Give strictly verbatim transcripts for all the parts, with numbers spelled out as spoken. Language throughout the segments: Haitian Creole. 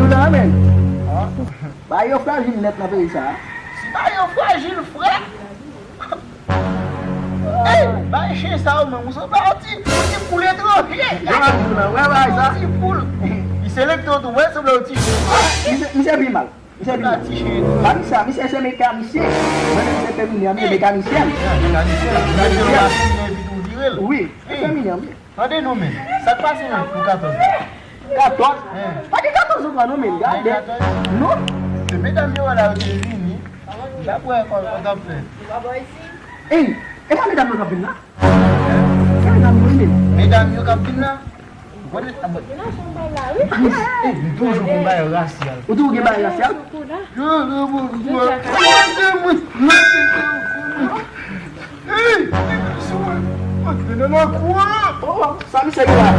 Putain, men. Bagay yo frajil nèt nan peyi sa a. Si bagay yo frajil, frè. Ey, bay chen sa yo menm, ou sanble yon ti, yon ti poul etranje. Jan ap di w la, wè bagay sa. Yon ti poul. Li selekte w tou, wè, sanble yon ti chen. Misye, misye pi mal. Misye pi mal. Ti chen. Pa misye, misye se mekanisyen. Mwen menm se feminen, misye mekanisyen. Mekanisyen. Mwen se yon masin, epi tou vire l. Wi, se feminen, wi. Tande non, men. Sa k pase menm pou katòz la? Katòz? Hen. Pa gen katòz ankò non, men. Gade. Pa gen katòz? Non. Se medam yo la, yo te vini. M t ap wè kò, kò t ap fè. Ey, e pa medam yo k ap vin la? Hen? E medam yo vin. Medam yo k ap vin la? Ou konnen, a, mwen, ey, m toujou gon bagay rasyal. Ou toujou gen bagay rasyal? Yo, yo, yo, yo, yo, yo, Ey! Mwen te nan lakou an! Oh, sa misye gen la?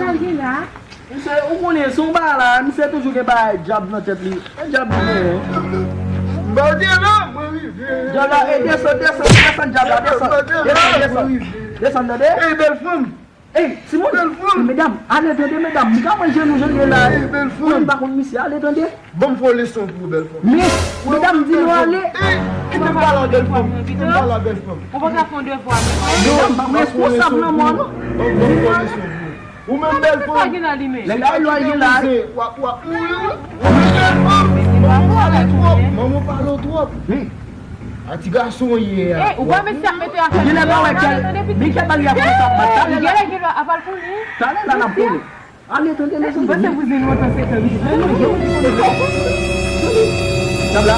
Sa l gen la? Misye, ou konnen, se yon bagay la, misye toujou gen bagay djab nan tèt li. E djab li genyen. M pa te la, mwen rive. Djab la, e desann, desann, desann, djab la, desann. M pa te la, desann, desann. Desann, tande? Ey, bèl fanm! Ey, timoun! Bèl fanm! Medam, ale tande, medam. M ka wè je nou jan l ye la. Ey, bèl fanm! Mwen m pa konn misye, ale tande. Ban m fè yon leson pou ou, bèl fanm. Men, medam, di nou ale. Ey, kite m pale a bèl fanm. Kite m pale a bèl fanm. Ou pa ka fè yon devwa, men. Medam, pa responsab nan mò, non. Ban m fè yon leson pou ou. Ou menm, bèl fanm. Sa gen la li menm? Nèg la, lwa l gen la. W ap, w ap mouri, wi. Ou menm, bèl fanm. Manman pale w twòp. Manman pale w twòp. A ti gason w ye a. Ey, ou pa mèt sa mete afè. Genlè pa wè kèl. Gen kèl bagay a kòmanse ap bat. Talè la. Genlè gen lwa aval pou li. Talè la n ap konnen. Ale tande mezanmi. Mwen panse vouzin ou an se tan li. Djab la.